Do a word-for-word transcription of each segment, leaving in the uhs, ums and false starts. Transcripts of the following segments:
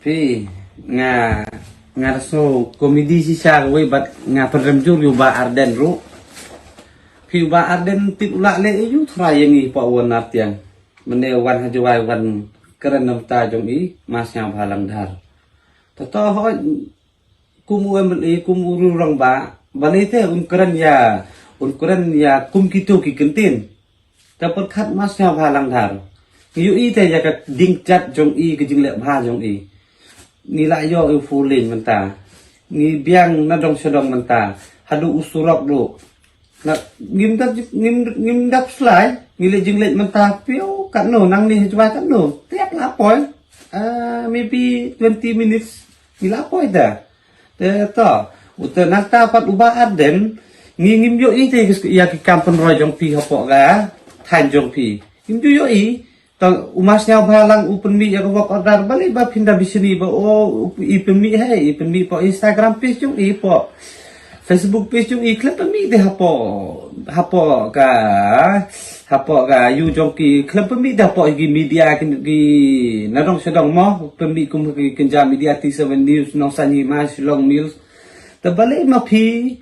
Nga nga da sngew komedi shisha kawei bad nga pynrem jur ïa u Bah Ardent ruh. Phi u Bah Ardent, tip u lah leh ïa u trai ïa ngi hapoh Won Nartiang. Mynne wan ha Jowai wan kren na bynta jong i Ma Sniawbha Langdhar. Tato hoi kum u MLA kum u rangbah balei te un kren ïa un kren ïa kum kito ki kyntien. Te pyrkhat Ma Sniawbha Langdhar. Ngi ïohi te ïa ka ding jat jong i, ka jingleh bha jong i. Ngi la ïoh i four lane mynta. Ngi biang na dong sha dong mynta. Haduh u surok duh. Na ngim dap ngim ngim dap slai. Ngi leh jingleh mynta pio katno nangne ha Jowai katno. Tiap la poi. Ah, maybe twenty minutes. Ngi la poi da. Te to, uta nangta pat u Bah Ardent, ngi ngim ïohi te ïa ki kam pynroi jong phi hapoh ka thaiñ jong phi. Ngim ju ïohi. To u Ma Sniawbha lang u pynmih ïa ka work order, balei ba phin da bishni ba o i pynmih, hei, i pynmih hapoh Instagram page jong i, hapoh Facebook page jong i, khlem pynmih te hapoh hapoh ka hapoh ka ïu jong ki, khlem pynmih da hapoh ki media ki, ki na dong sha dong mo, pynmih kum ki kynja media T seven News, Nongsan Hima, Shillong Mail. Te balei ma phi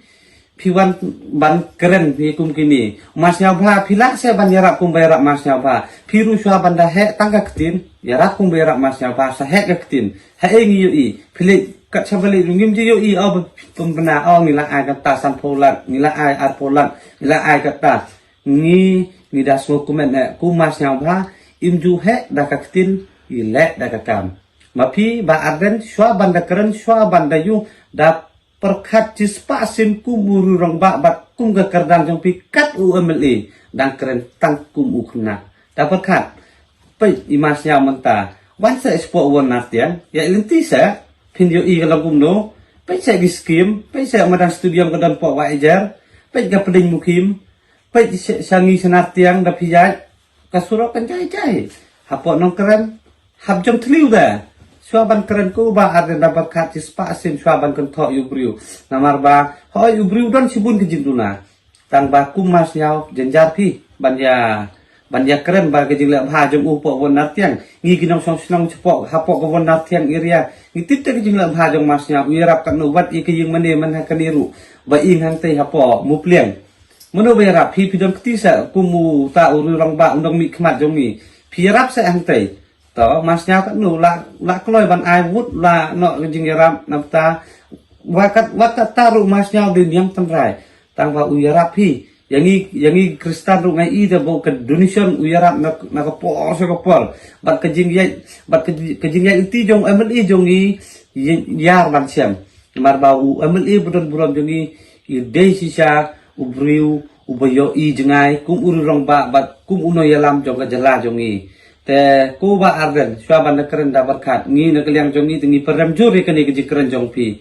phi wan ban kren phi kum kine. Ma Sniawbha phi lah se ban ïarap kum ba ïarap Ma Sniawbha. Phi ruh shuwa ban da heh tang ka ktien, ïarap kum ba ïarap Ma Sniawbha, sa heh ka ktien. Heh, ngi ïohi. Phi leh kat sha balei ruh ngim ju ïohi, o ba phi pynbna, o ngi la ai kata sanphew lak, ngi la ai arphew lak, ngi la ai kata. Ngi ngi da sngew kumne, eh, kum Ma Sniawbha, im ju heh da ka ktien, i leh da ka kam. Ma phi Bah Ardent, shuwa ban da kren, shuwa ban da ïu, da pyrkhat shispah sien kum u rangbah bad kum ka kyrdan jong phi kat u MLA, dang kren tang kum u khynnah. Da pyrkhat. Peit i Ma Sniaw mynta. Wan seh shapoh Won Nartiang, ïa lynti seh, phin ïohi ka long kumno. Peit seh ki skim, peit seh madan stadium ka don hapoh Wahiajer. Peit ka Pdeng Mukhim. Peit seh sha ngi sha Nartiang da phi ïaid. Ka surok kan jai jai. Hapoh Nongkren, hap jong thliew da. Shuwa ban kren, ko Bah Ardent, da pyrkhat shispah sien shuwa ban kynthoh ïa u briew. Namar ba hoi u briew don shibun ka jingduna. Tang ba kum Ma Sniaw jynjar phi ban ïa ban ïa kren ba ka jingleh bha jong u hapoh Won Nartiang. Ngi ki nongshong shnong shapoh hapoh ka Won Nartiang area, ngi tip te ka jingleh bha jong Ma Sniaw. U ïarap katno wat ïa ka ïing mane man ha kane ruh, ba ïing hangtei hapoh Mupliang. Mano ba ïarap? Phi, phi don kti seh kum uta u rangbah u nongmihkhmat jong ngi. Phi ïarap seh hangtei. To Ma Sniaw katno la, la kloi ban ai vote, la noh ka jingïarap na bynta. Wat kat, wat kata ruh Ma Sniaw dei niam tynrai. Tang ba u ïarap phi. Ïa ngi, ïa ngi Khristan ruh nga i da ba ka donation u ïarap na, na ka por sha ka por. Bad ka jingïaid, bad ka ji-, ka jingïaid lynti jong u MLA jong ngi, ïa, ïar ban shem. Namar ba u MLA ba don burom jong ngi, i dei shisha u briew uba ïohi jngai kum u rangbah bad kum u nongïalam jong ka jylla jong ngi. Te ko Bah Ardent, shuwa ban da kren da pyrkhat, ngi na ka liang jong ngi te ngi pyrem jur ïa kane ka jingkren jong phi.